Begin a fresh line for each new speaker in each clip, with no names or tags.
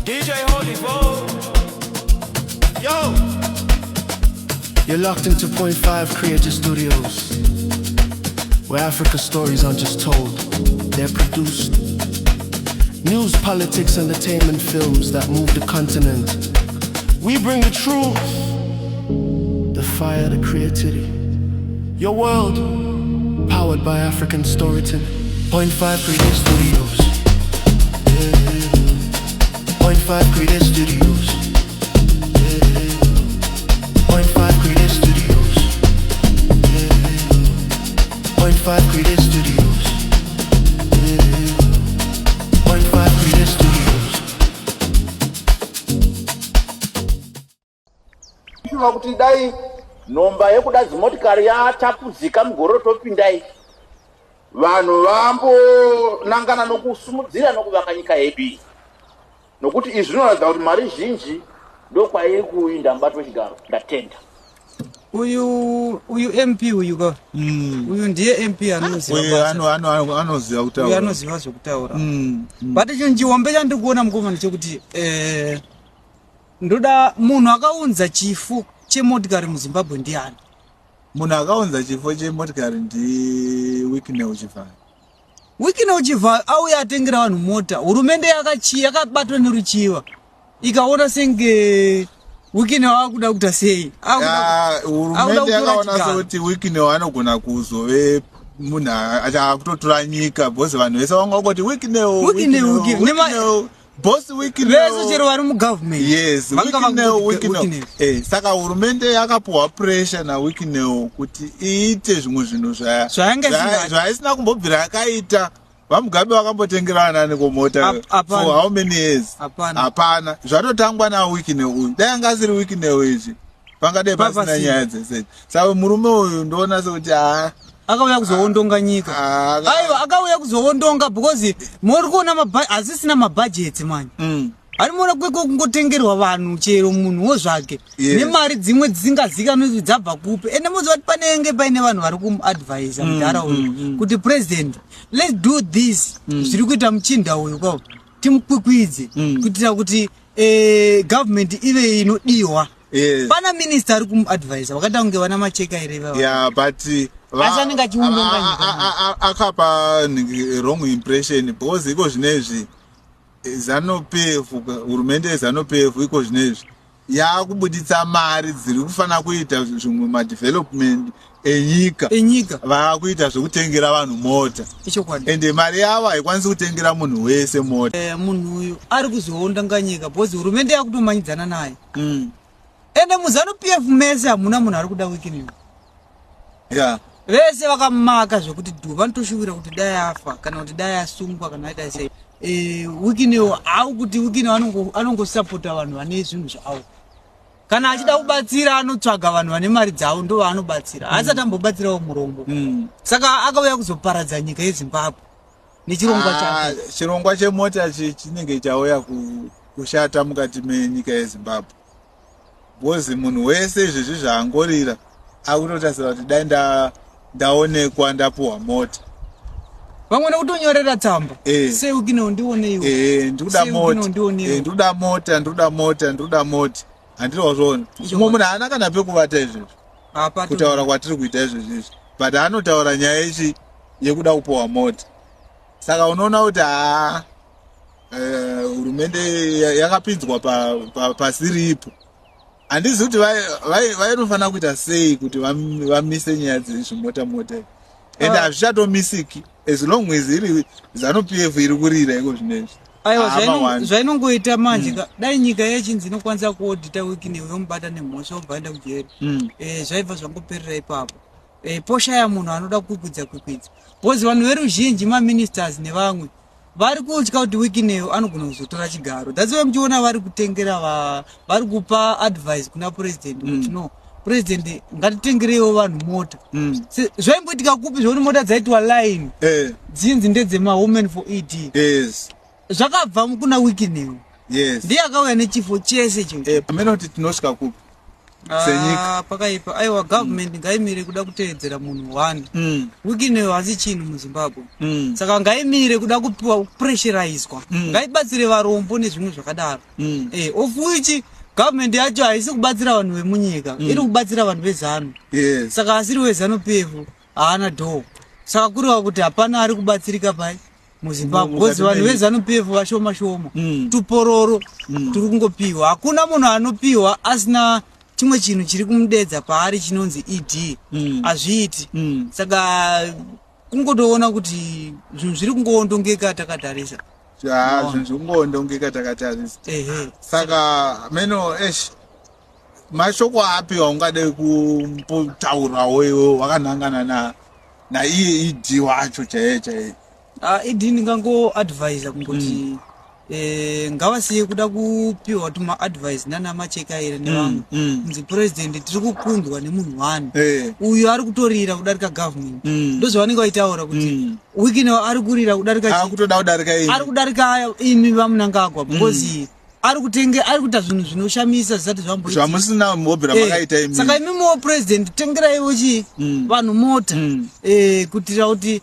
DJ Holy Bo. Yo!
You're locked into Point 5 Creative Studios, where Africa stories aren't just told, they're produced. News, politics, entertainment films that move the continent. We bring the truth, the fire, the creativity. Your world, powered by African storytelling. Point 5 Creative Studios. Yeah. Point 5 Creative Studios. Yeah. Point 5 Creative Studios. Yeah. Point 5 Creative Studios. Yeah. Point 5 Creative Studios.
Shuva kuti dai nhomba yekuda dzimotikari yatapudzika mugore rotopindai, vanhu vambonangana nokusumudzira nokuvaka nyika yedu iyi, nokuti izvi zvinoratidza kuti mari zhinji ndokwairi kuinda mubato wechigaro. Ndatenda.
Uyu MP uyu ka, uyu ndiye MP anoziva
Uyu
basa.
Anoziva
Uyu
kutaura.
Anoziva zvekutaura, but chinhu chihombe chandiri kuona, mukoma, ndechekuti ndoda munhu akaunza chifo chemotikari muZimbabwe ndiani?
Munhu akaunza chifo chemotikari ndiWicknell Chivayo.
Wicknell Chivayo auya atengera vanhu mota. Hurumende yakabatwa neruchiva, ikaona senge Wicknell akuda kuita sei?
Ah,
Akuda
hurumende
kutora
yakaona
chigaro.
sekuti Wicknell anogona kuzove munhu achakutotora nyika, because vanhu vese vanga vangoti Wicknell,
Wicknell, Wicknell.
Wicknell, boss Wicknell.
Vese chero vari mugovernment
Yes.
vanga
Wicknell,
vangoti
Wicknell.
Wicknell.
Saka hurumende yakapuhwa pressure naWicknell kuti iite zvimwe zvinhu
Zvaanga
zvaisina kumbobvira yakaita. VaMugabe vakambotengera anani komota?
Hapana.
For how many years?
Hapana.
Hapana. Zvatotangwa naWicknell uyu. Dai anga asiri Wicknell izvi, pangadai pasina
Pasina.
nyaya dzese. Saka murume uyu ndoona sekuti haa.
Akauya kuzoondonga nyika. Aiwa, akauya kuzoondonga because muri kuona hazisina mabudgets manje. Ari muona kweko kungotengerwa vanhu, chero munhuwo zvake, nemari dzimwe dzisingazikanwi kuti dzabva kupi. Ende muziva kuti panenge paine vanhu vari kumuadvisa mudhara uyu kuti, "President, let's do this." Zviri kuita muchinda uyu kwao, timukwikwidze kuitira kuti government ive inodiwa. Pana minista ari kumuadvisa vakaita kunge vana Macheka ireva.
Yeah, but
Asi anenge achiundonga nyika.
Akapa wrong impression, because iko zvinezvi ZANU PF, hurumende yeZANU PF iko zvinezvi yaakubuditsa mari dziri kufanira kuita zvimwe madevelopment enyika.
Enyika.
Vaakuita zvekutengera vanhu mota.
Ichokwadi.
Ende mari yavo haikwanisi kutengera munhu wese mota.
Munhu uyu ari kuzoondanga nyika because hurumende yakutomanyidzana naye. Ende muZANU PF mese hamuna munhu ari kuda Wicknell. Vese vakamaka zvekuti dhu vanotoshuvira kuti dai afa kana kuti dai asungwa kana aita sei. Wicknell au kuti Wicknell anongosapota vanhu vane zvinhu zvavo. Kana achida kubatsira, anotsvaga vanhu vane mari dzavo, ndo vaanobatsira. Asati ambobatsirawo murombo. Saka akauya kuzoparadza nyika yeZimbabwe nechirongwa
Ah,
chake.
Chirongwa chemota chinenge chauya kushata mukati menyika yeZimbabwe, because munhu wese izvezvi zvaangorira akutotarisira kuti dai ndaonekwa ndapuhwa mota.
Vamwe nekutonyorera tsamba, "SirWicknell, ndioneiwo."
Ndikuda
"SirWicknell,
mota."
ndioneiwo.
Ndikuda mota, ndikuda mota, ndikuda mota. Handiri wazviona, mumwe munhu haana kana pekuvata izvezvi.
Hapana.
Kutaura kwatiri kuita izvezvi izvi, but anotaura nyaya ichi yekuda kupuhwa mota. Saka unoona kuti haa, hurumende yakapinzwa pasiripo. Handizi kuti vainofanira kuita sei kuti vamise nyaya dzezvimota mota ende
Ah.
hazvichatomisiki as long as iri ZANU PF iri kurira iko zvinezvi.
Aiwa,
Ah, mawani.
zvainongoita manje ka, dai nyika yechinzi inokwanisa kuaudita Wicknell, yomubata nemhosva, obva aenda kujeri. Zvaibva zvangoperera ipapo. Poshaya munhu anoda kukwikwidza kwikwidza, because vanhu veruzhinji, maministers nevamwe, vari kutya kuti Wicknell anogona kuzotora chigaro. That's why muchiona vari kutengera vari kupa advice kuna president kuti, "No, president, ngatitengereiwo vanhu mota." Zvaimboitika kupi zvokuti mota dzaitwa line, dzinzi ndedzemawomen for ED? Zvakabva kuna Wicknell. Ndiye akauya nechifo chese icho.
Amene kuti tinosvika kupi. Senyika.
Ah, pakaipa. Aiwa, government ngaimire kuda kuteedzera munhu one. Wicknell hasi chinhu muZimbabwe. Saka ngaimire kuda kupiwa kupressurizwa. Ngaibatsire varombo nezvimwe zvakadaro. Of which government yacho haisi kubatsira vanhu vemunyika, iri kubatsira vanhu veZANU. Saka asiri weZANU PF haana dhoo. Saka kureva kuti hapana ari kubatsirika pai muZimbabwe, because
Mukati
vanhu veZANU PF vashoma shoma. Tupororo turi kungopiwa. Hakuna munhu anopiwa asina chimwe chinhu chiri kumudedza paari chinonzi ED. Hazviiti. Saka kungotoona kuti zvinhu zviri kungoondongeka takatarisa.
Ha, zvinhu zviri kungoondongeka takatarisa.
Ehe.
Saka meno esh, mashoko api aungade kumbotaurawo iwe wakanangana naiye ED wacho chaiye chaiye?
Ah, ED ndingangoadvisa kungoti ngavasiye kuda kupiwa tumaadvice nana Machekaire nevamwe. Kunzi president tiri kukundwa nemunhu one. Uyu ari kutorira kudarika government. Ndozvavanenge vaitaura kuti Wicknell ari kurira kudarika
Akutoda kudarika ini.
Ari kudarika imi vaMnangagwa, because ari kutenge ari kuita zvinhu zvinoshamisa zvisati zvamboitika.
Zvamusina mbobvira makaita imi.
Saka imimiwo president, tengeraiwo chi vanhu mota, kuitira kuti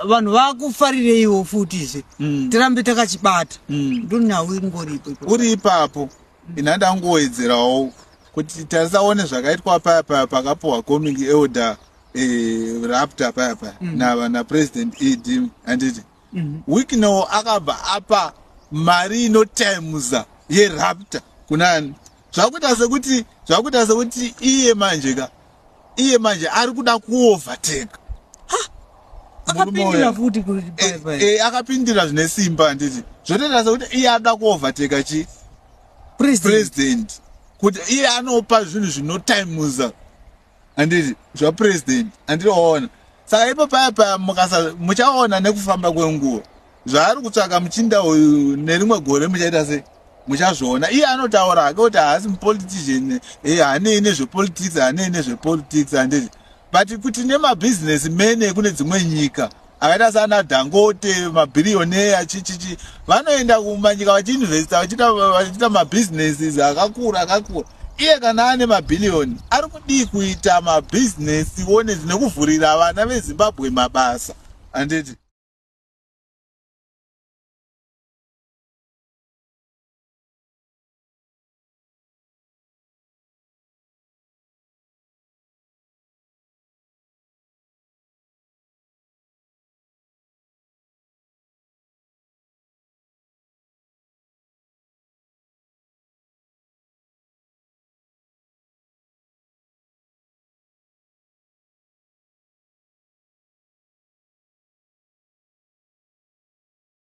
vanhu vakufarireiwo futizve. Tirambe takachibata. Ndonhau ingoripo ipapo.
Uri ipapo, ina ndangowedzerawo kuti tarisaone zvakaitwa paya paya pakapuhwa Comic Elder Raptor paya paya naPresident ED, handiti? Wicknell akabva apa mari inotimusa yeRaptor kunani. Zvakuita sekuti iye manje ka, iye manje ari kuda kuovertake.
Akapindira futi paya paya.
Akapindira zvine simba, handiti? Zvotoita sekuti iye ada kuovertake chi
president.
President, kuti iye anopa zvinhu zvinotaimusa, handiti, zvapresident, handiti? Waona, saka ipo paya paya mukasa muchaona nekufamba kwenguva zvaari kutsvaka muchinda uyu, nerimwe gore muchaita sei, muchazviona. Iye anotaura hake kuti haasi mupolitician, hanei nezvepolitics, hanei nezvepolitics, handiti? But kuti nemabusiness men ekune dzimwe nyika akaita sana Dangote, mabhirioneya, chichichi, vanoenda kumanyika vachiinvesta, vachiita mabhizinesis akakura akakura. Iye kana ane mabhiliyoni, ari kudii kuita mabhizinesi one nekuvhurira vana veZimbabwe mabasa, handiti?